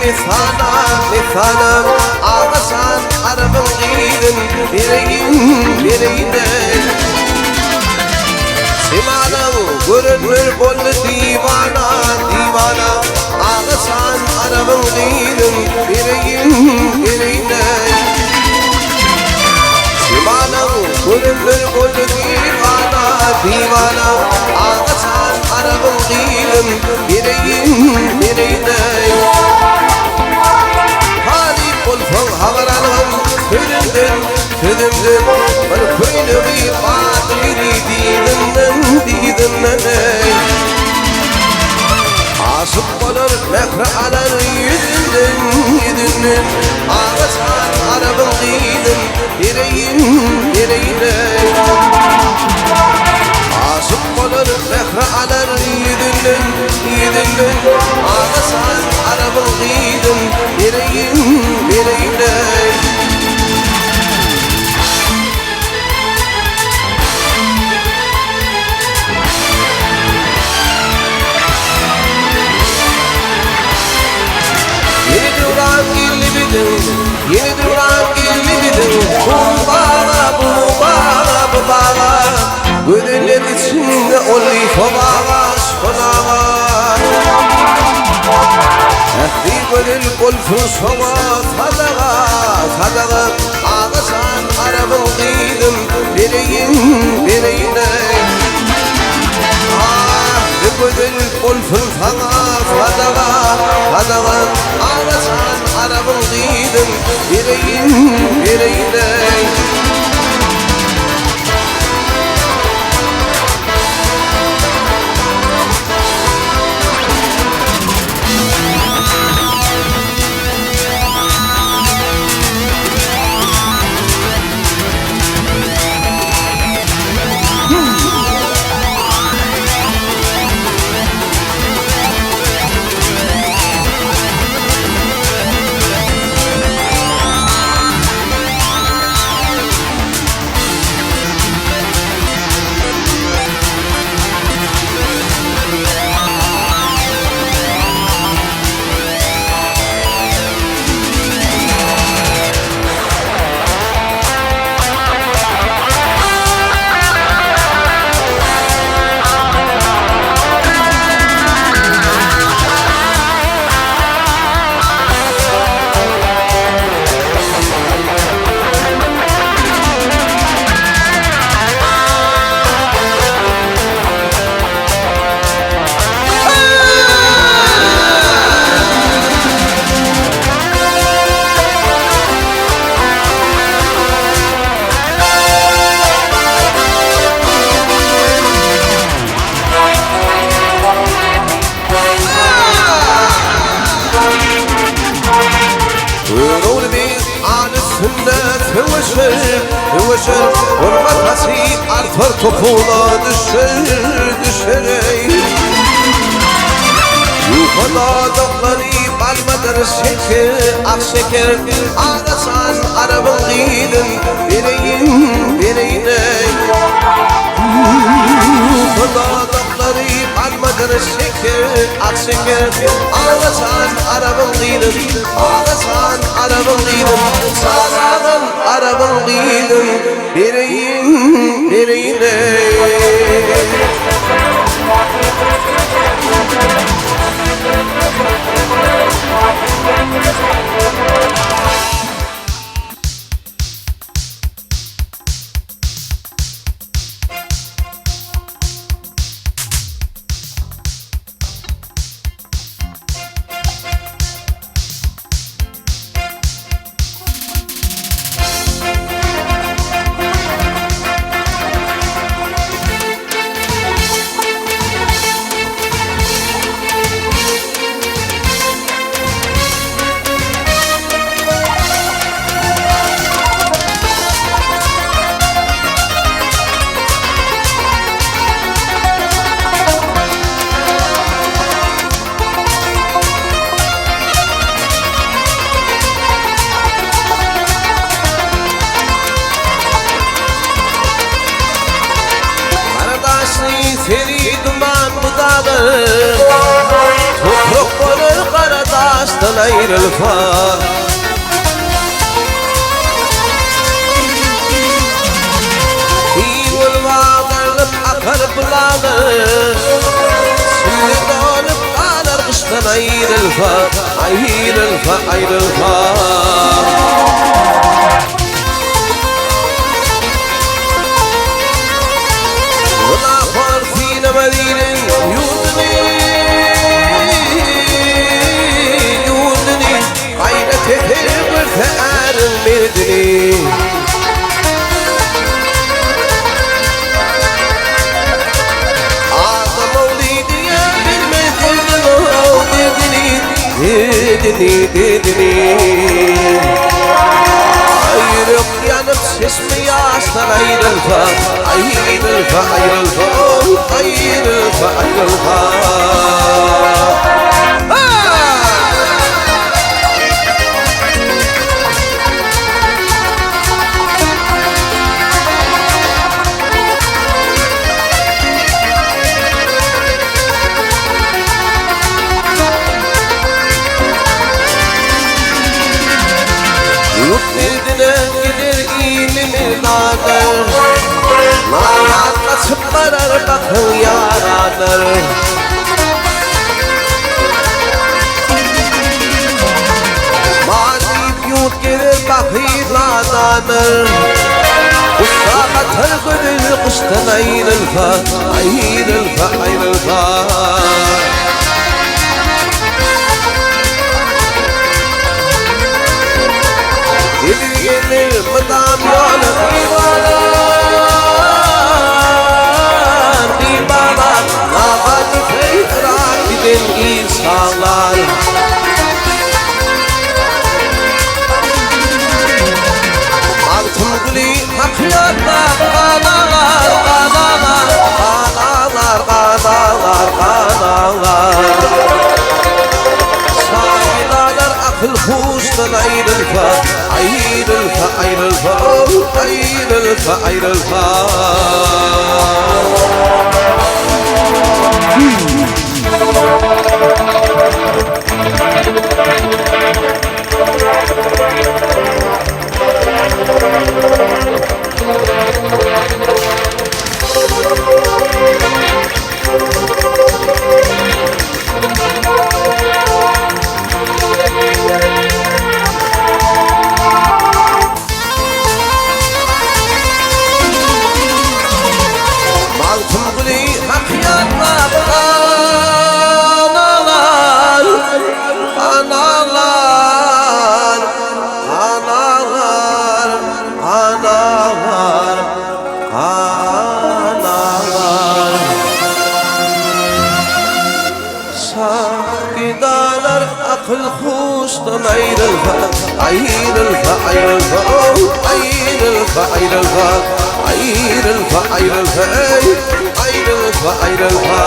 messana, messana Agajan Arabyň gyzyn bereýin, bereýin-eý. Jemalyň görenler boldy diwana, diwana Agajan Arabyň gyzyn bereýin, bereýin-eý. Jemalyň görenler boldy diwana, diwana Agajan Arabyň gyzyn bereýin, bereýin-eý. Talyp bolsaň habar algyn sözümden, sözümden Bir köýnegi bardy biri dyzyndan, dyzyndan-eý. Aşyk bolar mähri alar ýüzünden, ýüzünden Agajan Arabyň gyzyn bereýin, bereýin-eý. Aşyk bolar mähri alar ýüzünden, ýüzünden Agajan Arabyň gyzyn bereýin, bereýin-eý. Ýene döwran geldi biziň, Ýene döwran geldi biziň, Bu baga, bu baga, bu baga. Gözeller içinde ol şo baga, şo naga. Ähli gözel bolsun şoňa sadaga, sadaga. Agajan Arabyň gyzyn bereýin, bereýin-eý. Ähli gözel bolsun saňa sadaga, sadaga. Agajan Arabyň gyzyn bereýin, bereýin-eý. Görogly beg at üstünde söweşer, söweşer, Hormat haçy artar topuna düşer, düşer eý. Ýuka dodaklary balmadyr şeker, ak şeker, Agaçan Arabyň gyzyn bereýin, bereýin eý. Ýuka dodaklary balmadyr şeker, ak şeker, Agaçan Arabyň gyzyn, Agaçan Arabyň gyzyn, Çalagan Arabyň gyzyn bereýin, bereýin eý. aýrylsa. Iýul bagdarylyp akar bulalar, Çille dolup galar gyşdan aýrylsa, Aýrylsa, aýrylsa. Günahkar sylamaz iliň ýurduny, Ýurduny, Gaýrat eder görse äriň merdini. Adam ogly diýe bilmez derdini, derdini, derdini, derdini. Ýürek ýanyp çeşme ýaşdan aýrylsa, aýrylsa, aýrylsa, aýrylsa, aýrylsa. Ýurt derdine gider ili merdana, Naýat gaçyp barar bakyň ýaranar. Maryp ýurt gezer baky nadanar, Gussa batar gözel gyşdan aýrylsa, Aýrylsa, aýrylsa. Gelir gelir mydam ýola diwalar, Diwalar, Nagady seýran giden il çaglar. Magtymguly haky ýatlap ganalar, ganalar, Ganalar, ganalar, ganalar. Şaýylalar akyl-huşdan aýrylsa, Aýrylsa, aýrylsa, aýrylsa, aýrylsa. Magtymguly hak ýatlap ganalar, ganalar, ganalar, ganalar, ganalar. Şahydalar akyl-huşdan aýrylsa, aýrylsa, aýrylsa, aýrylsa, aýrylsa, aýrylsa, aýrylsa, eý, aýrylsa, aýrylsa.